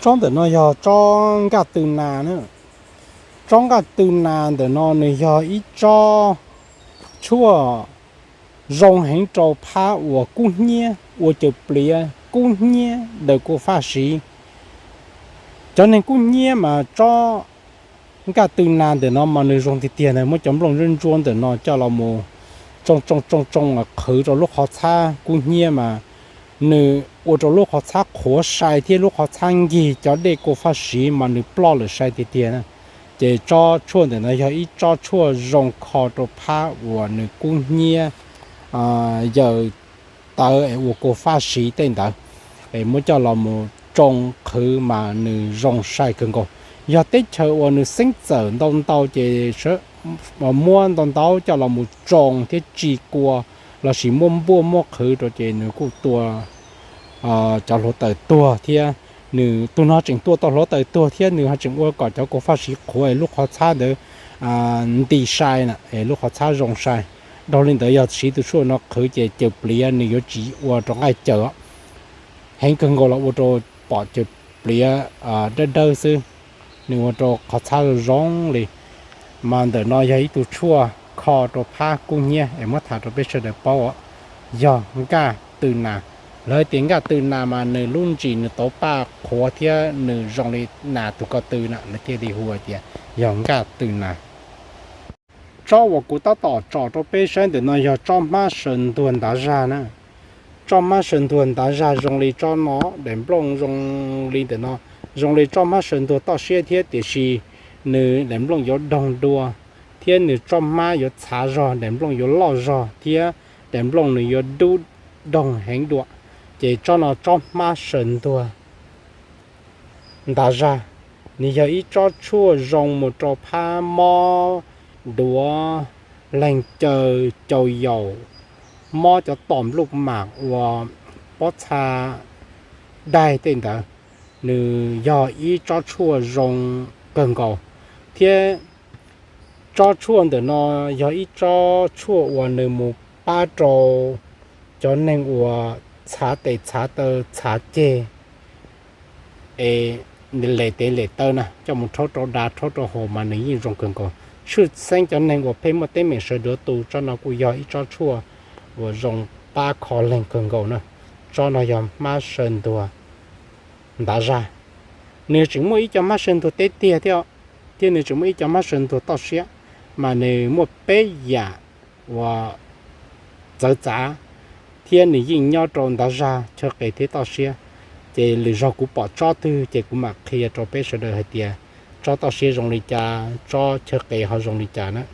Tsob ntawm no yog tsob nkaj tw nas na. Tsob nkaj tw nas ntawm no nws yog ib tsob tshuaj zoo heev rau phab uas kub hnyiab, ua caws pliav kub hnyiab daws kuj faj siv. Cov neeg kub hnyiab mas tsob nkaj tw nas ntawm no mas nws zoo tiag tiag na. Muab cov nplooj ntsuab ntsuab ntawm no coj los mus tsoo tsoo tsoo tsoo qhwv rau lub qhov txhab kub hnyiab mas nws ua rau lub qhov txhab qhuav sai thiab lub qhov txhab nkig cov dej kuj faj siv mas nws ploj lawm sai tiag tiag na. Ces tsob tshuaj ntawm no yog ib tsob tshuaj zoo kho rau phab uas nws kub hnyiab, yaws tawv es ua kuj faj siv tej ntawd, es muab coj los mus tsoo qhwv mas nws zoo sai kawg nkaus. Yog teb chaws uas nws xeeb txawm ntau ntau ces muab ntau ntau coj los mus tsoo thiab tsis kua lossis muab npuaj muab qhwv rau ces nws kuj tua cov hluav taws tuag thiab. Nws tus no tseem tua tau hluav taws tuag thiab nws ho tseem ua kom cov kuj faj siv qhuav es lub qhov txhab ntawd nti sai na, es lub qhov txhab zoo sai. Dhau li ntawd yog siv tus tshuaj no qhwv ces caws pliav nws yuav tsis ua rau nqaij caws heev kawg nkaus los ua rau pom caws pliav dawb dawb xwb, nws ua rau qhov txhab zoo zoo li. Mas ntawm no yog ib tug tshuaj kho rau phab kub hnyiab es muab tham rau peb sawv daws paub, yog nkaj tw nas. Lawv tias nkaj tw nas mas nws lub ntsis nws tauv paj qhuav thiab nws zoo li nas tus ko tw na, lawv thiaj li hu tias yog nkaj tw nas. Tsob uas kuv tab tom tsom rau peb saib ntawm no yog tsob hmab saw ntuag ntav zag na. Tsob hmab saw ntuag ntav zag zoo li tsob no, daim nplooj zoo li ntawm no, zoo li tsob hmab saw ntuag toj siab thiab tiam sis nws daim nplooj yuav doog dua thiab nws tsob hmab yuav txhav zog, daim nplooj yuav loj zog thiab daim nplooj nws yuav dub doog heev dua. Ces tsob no tsob hmab saw ntuag ntav zag, nws yog ib tsob tshuaj zoo mus rau phab mob duav, leeg caw, caus yaum, mob cov tom npluj mam uas pob txha daig tej ntawd, nws yog ib tsob tshuaj zoo kawg nkaus. Thiab tsob tshuaj ntawm no yog ib tsob tshuaj uas nws mus pab rau cov neeg uas txhav tes txhav taw txhav ceg es lem tes lem taw na, coj mus rhaub rau da rhaub rau haus mas nws yeej zoo kawg nkaus. Tshwj xeeb cov neeg uas pheej muaj teeb meem sawv duav tu, tsob no kuj yog ib tsob tshuaj uas zoo pab kho leeg kawg nkaus na. Tsob no yog hmab saw ntuag ntav zag. Nws tseem muaj ib co hmab saw ntuag teb tiag thiab, thiab nws tseem muaj ib co hmab saw ntuag toj siab, mas nws muaj peb yam uas txawv txav, thiab nws yeej nyob rau ntav zag chaw qis thiab toj siab. Ces lwm zaug kuv pom tsob twg ces kuv mam qhia rau peb sawv daws hais tias tsob toj siab zoo li cas, tsob chaw qis ho zoo li cas na.